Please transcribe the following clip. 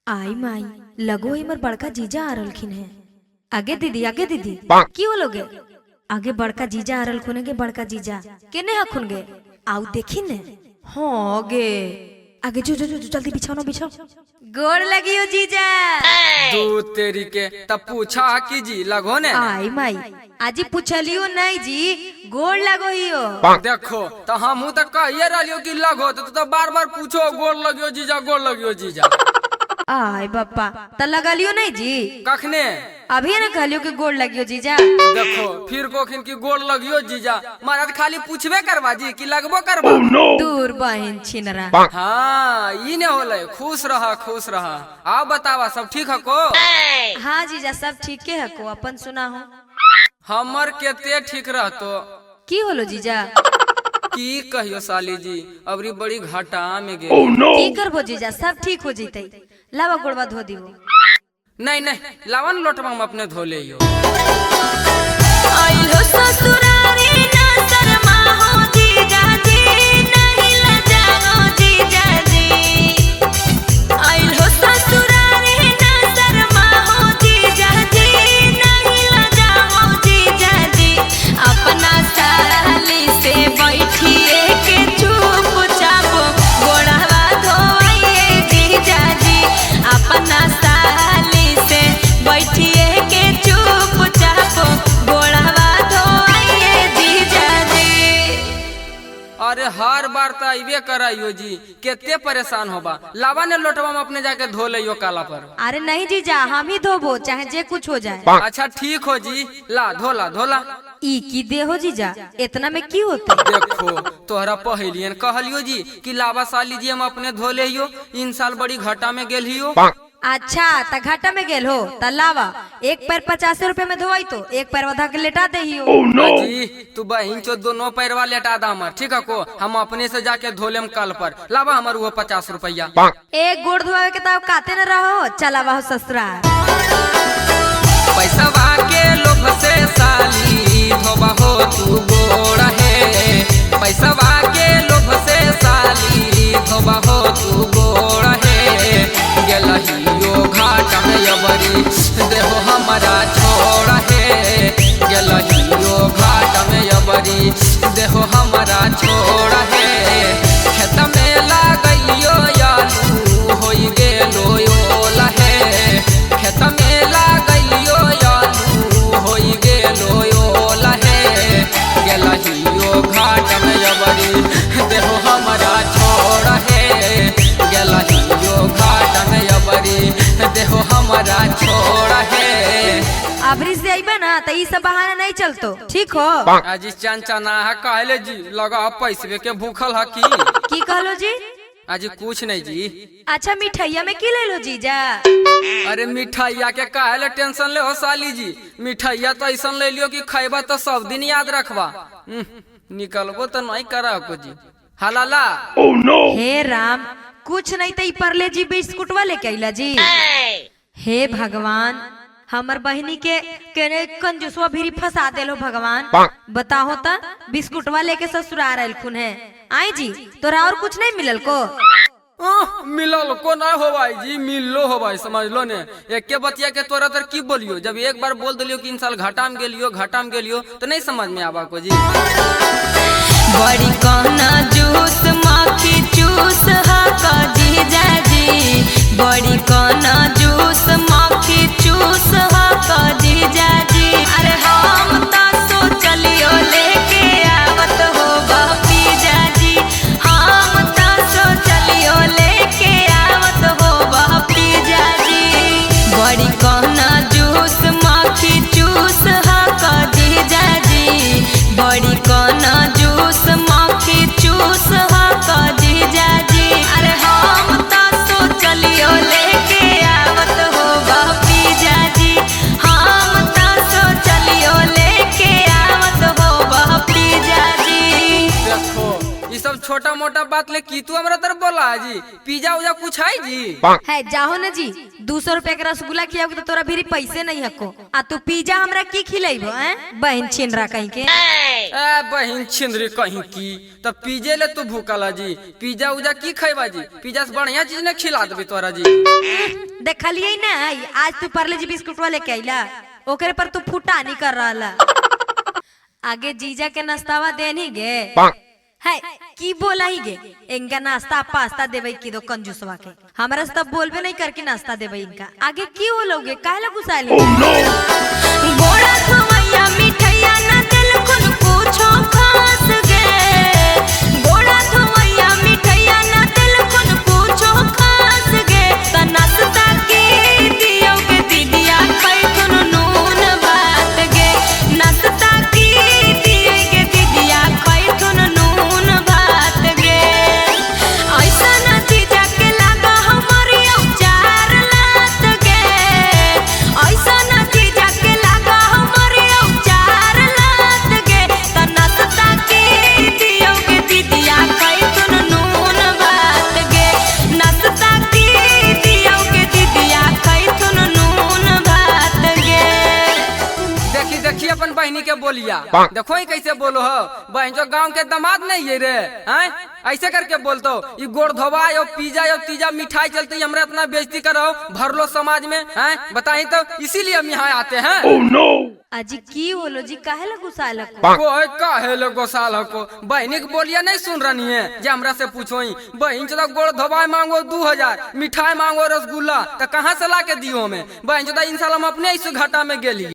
आई माई लगो हमर बड़का जीजा आ रहलखिन है। आगे दीदी, आगे दीदी, की हो लोगे? आगे बड़का जीजा आ रहलखुन है गे। बड़का जीजा केने हखुन गे? आउ देखी ने। हाँ गे, आगे जो जो जो जो, जल्दी बिछाओ ना, बिछाओ। गोड़ लगियो जीजा। दू तेरी के तब पूछा कि जी लगो ने। आई माई, आजी पूछलियो नहीं जी, गोड़ लगो हियो। देखो तो हमहू तो कहिए रहलियो कि लगो, तो तू तो बार बार पूछो गोड़ लगियो जीजा, गोड़ लगियो जीजा। आय बापा, त लगलियो नहीं जी? कखने? अभी ना कहलियो कि गोड़ लगियो जीजा। देखो फिर कोखिन की गोड़ लगियो जीजा, महाराज खाली पूछबे करबा जी कि लगबो करबा? दूर बहन छिनरा। हाँ ई ने होले। खुश रहा, खुश रहा। आओ बतावा, सब ठीक हको? हाँ जीजा, सब ठीके हको, अपन सुना हो। हमर केते ठीक रहतो। की होलो जीजा? की कहियो साली जी, अबरी बड़ी घाटा में गे। की करबो जीजा, सब ठीक हो जइतै। लावा गोड़वा धो दिबो। नहीं नहीं, लावन लोटवा हम अपने धो ले। आइलो ससुरारी ना शर्मा हो जीजा जी, नहीं लजाओ जीजा जी। आइलो ससुरारी ना शर्मा हो जीजा जी, नहीं लजाओ जीजा जी। अपना साली से बैठिए के चुपचाप गोड़वा धोइए जीजा जी। अपना साली से बैठिए के चुपचाप गोड़वा धोइए जीजा जी। अरे हर बार तो अबे कराइयो जी, केते परेशान होबा। लावा ने लोटवा हम अपने जाके धो लियो काला पर। अरे नहीं जीजा, हम ही धोबो, चाहे जे कुछ हो जाए। अच्छा ठीक हो जी, ला धोला धोला। ई की दे हो जीजा, इतना में की होते? देखो तोहरा पहलियन कहलियो जी कि लावा साली जी हम अपने धो लियो, इन साल बड़ी घाटा में गेल हियो। अच्छा त घाटा में गेल हो त लावा, एक पैर 50 रुपए में धोई तो एक पैर वधा के लेटा दे हियो। जी तू बहिन चो दोनों पैरवा लेटा दा हमर, ठीक है को? हम अपने से जाके धो लेम कल पर। लावा हमर वो 50 रुपया। एक गोड़ धोआवे के तब काते न रहो, चलावा हो ससुराल। पैसवा के लोभ से साली धोबा हो तू गोड़ है, पैसवा के लोभ से साली धोबा हो तू गोड़ है। गेलहियो घाट में अबरी देहो हमारा छोड़ है, गेलहियो घाट में अबरी देहो हमारा छोड़ है। खेत में लागलियो आलू होई गेलो ओला है, खेत में लागलियो आलू होई गेलो ओला है। गेलहियो घाट में अबरी देहो हमारा छोड़ है, गेलहियो घाट में अबरी देहो हमारा छोड़ है। अबरी से अइबा ना त ई सब बहाना नहीं चलतो, ठीक हो? अजी चंचना है कहले जी, लगा पैसवे के भूखल है की। की कहलो जी? अजी कुछ नहीं जी। अच्छा मिठाइया में की ले लो जीजा? अरे मिठाइया के काहे टेंशन ले हो साली जी, मिठाइया तो ऐसा ले लियो कि खैबा तो सब दिन याद रखबा। निकलबो तो नहीं करा को जी हलाला। हे राम, कुछ नहीं त ई परले जी बिस्कुटवा लेके अइला जी। हे भगवान, हमर बहिनी के केने कंजूसवा भीरी फंसा देलो भगवान। बताहो त बिस्कुटवा लेके ससुराल आइलखुन है। आई जी तोरा और कुछ नहीं मिलल को? मिलल को नहीं हो भाई जी, मिललो हो भाई, समझ लो ने। एके बतिया के तोरा तर की बोलियो, जब एक बार बोल दिलियो कि इन साल घाटा में गेलियो, घाटा में गेलियो तो नहीं समझ में आवा को जी। बड़ी कौना जूस माखी चूस हक जीजा जी, बड़ी कौना जूस माखी चूस हक जीजा जी। अरे हम तो सोचलियो लेके आवत हो जीजा जी, हम तो सोचलियो लेके आवत हो जीजा जी। बड़ी कौना जूस माखी चूस हक जीजा जी, बड़ी कौना जूस माखी चूस हक जीजा जी। अरे हम तो सोचलियो लेके आवत हो जीजा जी, हम तो सोचलियो लेके आवत हो जीजा जी। देखो ये सब छोटा मोटा बात ले की तू हमरा तरफ बोला जी, पिज्जा उजा कुछ है जी? है जाहो न जी, 200 रुपया के रसगुल्ला खियाओगे तो तोरा भीरी पैसे नहीं हको, आ तू पिज्जा हमरा की खिलेबो? हैं बहन छिनरा कहीं के। ए बहिन छिंदरी कहीं की तो पिज्जे ले तू भूखल जी, पिज्जा उजा की खैबा जी? पिज्जा से बढ़िया चीज ने खिला देबी तोरा जी। देखलिए ना, आज तू परले जी बिस्कुटवा लेके आइला, ओकरे पर तू फुटानी कर रहा। आगे जीजा के नाश्तावा देनी गे है की बोला ही गे, इनका नाश्ता पास्ता देवे की दो कंजूसवा के, हमरा से तब बोलबे नहीं करके नाश्ता देवे इनका। आगे की हो लोगे, काहे ला गुस्सा ले? गोड़ा खवैया मिठैया ना दिलकुल पूछो खास गे, गोड़ा खवैया मिठैया ना दिलकुल पूछो खास गे, त नाश्ता के दियो के दीदिया खैथुन नून भात गे, नाश्ता के दियो के दीदिया खैथुन नून भात गे। ऐसा ना जीजा के लागा हमारी औचार लात गे, ऐसा ना जीजा के लागा हमारी औचार लात गे, त नाश्ता के दियो के दीदिया खैथुन नून भात गे, नाश्ता के दियो के दीदिया खैथुन नून भात गे। देखी देखी अपन बहनी के बोलिया, देखो ही कैसे बोलो हो बहन, जो गांव के दामाद नहीं है रे हैं, ऐसे करके बोलतो ई गोड़ धोबा यो पिज्जा यो तीजा मिठाई चलते हमरा इतना बेइज्जती करो भरलो समाज में हैं, बताई तो इसीलिए हम यहाँ आते हैं। अजी की होलो जी, काहे ला गुस्सा लको? कोई काहे लो गोसाल को बहनी के बोलिया नहीं सुन रही है जे हमरा से पूछो ही बहन चोदा गोड़ धोबा मांगो 2000, मिठाई मांगो रसगुल्ला, तो कहाँ से ला के दियो हमें बहन चोदा? इंशाल्लाह हम अपने इस घाटा में गेली।